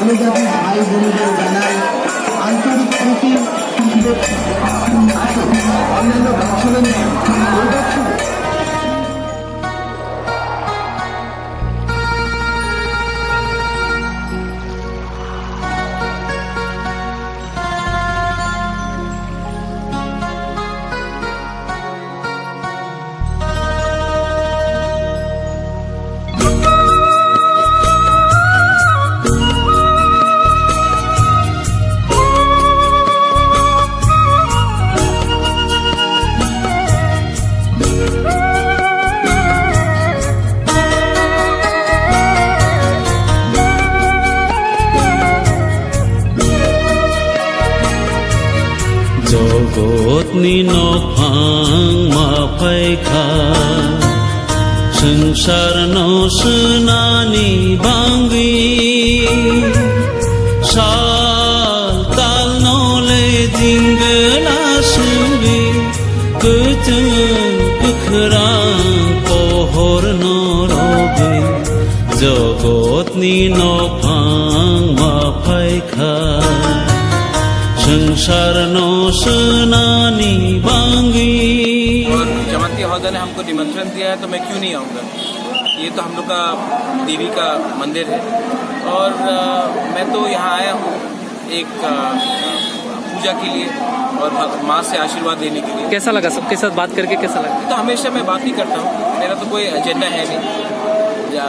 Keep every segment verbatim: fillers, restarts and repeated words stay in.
আন্তর্জাতিক ভাই বোনদের জানাই আন্তরিক প্রীতি শুভেচ্ছা। আসুন, অন্যান্য ভাষণের ন্যায় Jogotni nokphang ma phaikha, swngcharno swnani bangwi. Sal talno le jingla swngwi, kwchwng kwkhrang pohorno rogwi, jogotni nokphang ma phaikha, swngcharno swnani bangwi. और जमाती हौदा ने हमको निमंत्रण दिया है, तो मैं क्यों नहीं आऊँगा? ये तो हम लोग का देवी का मंदिर है और, अ, मैं तो यहाँ आया हूँ एक, अ, पूजा के लिए और भग-, माँ से आशीर्वाद लेने के लिए। कैसा लगा? सबके साथ बात करके कैसा लगा? तो हमेशा मैं बात ही करता हूँ, मेरा तो कोई एजेंडा है नहीं। या,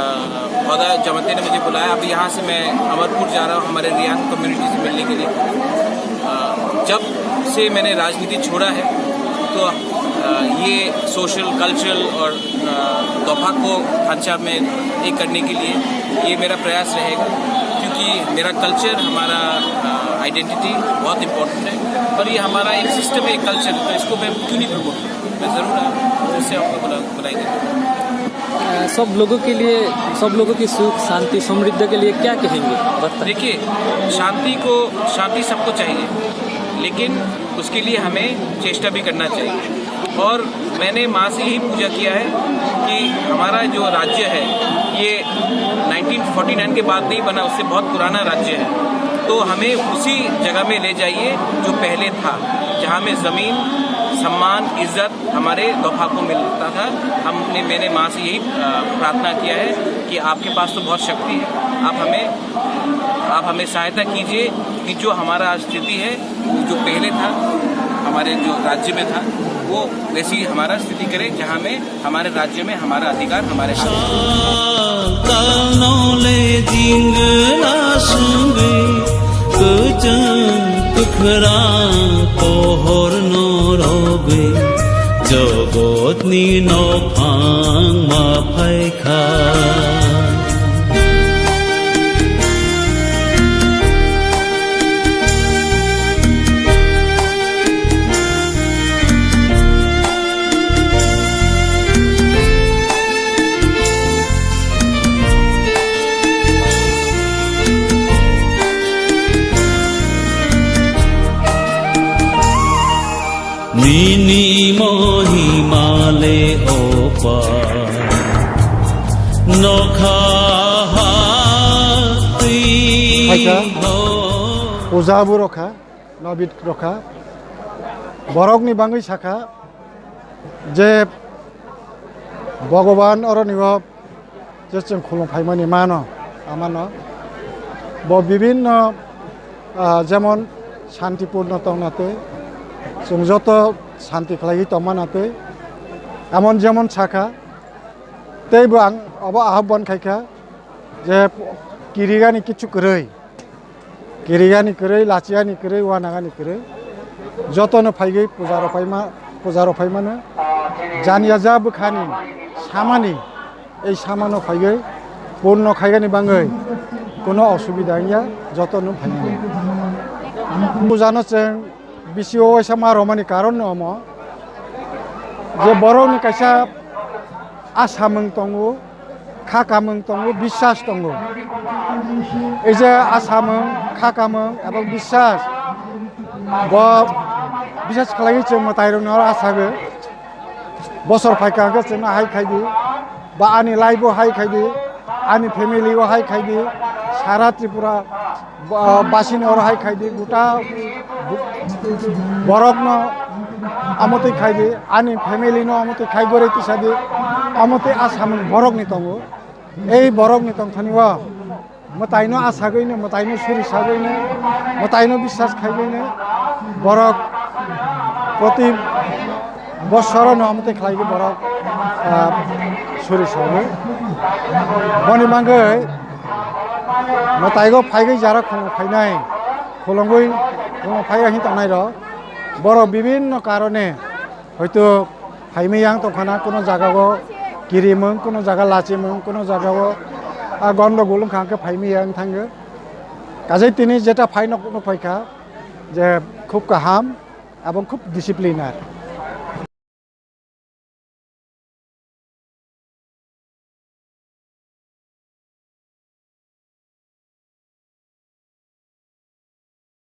हौदा जमाती ने मुझे बुलाया, अभी यहाँ से मैं अमरपुर जा रहा हूँ हमारे रियान कम्युनिटी से मिलने के लिए। अ, जब से मैंने राजनीति छोड़ा है, तो, अ, ये सोशल, कल्चरल और, अ, दोफा को खांचा में एक करने के लिए ये मेरा प्रयास रहेगा, क्योंकि मेरा कल्चर, हमारा, अ, आइडेंटिटी बहुत इंपॉर्टेंट है और ये हमारा एक सिस्टम है, एक कल्चर है, तो इसको मैं क्यों नहीं प्रमोट करूँ? मैं ज़रूर आऊँ, उससे आपको बुला-, बुलाएंगे। अ, सब लोगों के लिए, सब लोगों की सुख, शांति, समृद्धि के लिए क्या कहेंगे? बताएं। देखिए, शांति को, शांति सबको चाहिए, लेकिन उसके लिए हमें चेष्टा भी करना चाहिए। और मैंने माँ से यही पूजा किया है कि हमारा जो राज्य है, ये नाइनटीन फ़ोर्टी नाइन के बाद नहीं बना, उससे बहुत पुराना राज्य है, तो हमें उसी जगह में ले जाइए जो पहले था, जहाँ में ज़मीन, सम्मान, इज्जत हमारे दोफा को मिलता था। हमने, मैंने माँ से यही, अ, प्रार्थना किया है कि आपके पास तो बहुत शक्ति है, आप हमें, आप हमें सहायता कीजिए कि जो हमारा आज स्थिति है, जो पहले था, हमारे जो राज्य में था, वो वैसी हमारा स्थिति करे, जहाँ में हमारे राज्य में हमारा अधिकार हमारे हाथ में। Kalno le jingla swngwi, kwchwng kwkhrang pohorno rogwi, jogotni nokphang ma phaikha. Nini mohima le opa nokha hatwi Phaikha. Ho. Puja bu rokha, nobit rokha. Borokni bangwi sakha je Bhogoban oroni o je chwng khulum phaimani mano, amano bo bibinno, ah, jemon shantipurno tongna twi, chwng joto shanti khlaiwi tongmana twi, emon jemon sakha, teibo ang obo ahobwan khaikha je kirigani kichu kwrwi. Kirigani kwrwi, lachiyani kwrwi, uanagani kwrwi. Jotono phaigwi puja rok phaima, puja rok phaimano. Janiya ja bwkhani samani, ei samano phaigwi purno khaigani bangwi kuno osubida wngya, jotono phaimano. Pujano chwng bisio waisa ma romani karon no omo je borokni kaisa asamung tongo, kha kamung tongo, biswas tongo. Ei je asamung, kha kamung ebong biswas, bo biswas khlaiwi chwng mwtairokno aro asago. Bosor phaikha hwnkhe chwngno hai khaidi, ba ani life o hai khaidi, ani family o hai khaidi, sara Tripura ba-, basini oro hai khaidi, guta bu-, borokno amotwi khaidi, ani family no amotwi khai gori tisadi, amotwi a samung borokni tongo. Ei borokni tongthani o mwtaino a sagwino, mwtaino suri sagwino, mwtaino biswas khaiwino borok proti bosorono amotwi khlaiwi borok, ah, suri sago. Boni bagwi mwtaigo phaigwi jara khulum phainai, khulumgwi khulum phaiya hin tongnai rok. Borok bibinno karone hoito phaimwi yang tongkhana, kuno jagao kirimung, kuno jaga lachimung, kuno jagao a gondogol wngkha hwnkhe phaimwi yang thango. Kajai tini jeta phaino kuno phaikha je khub kaham ebong khub discipline ar.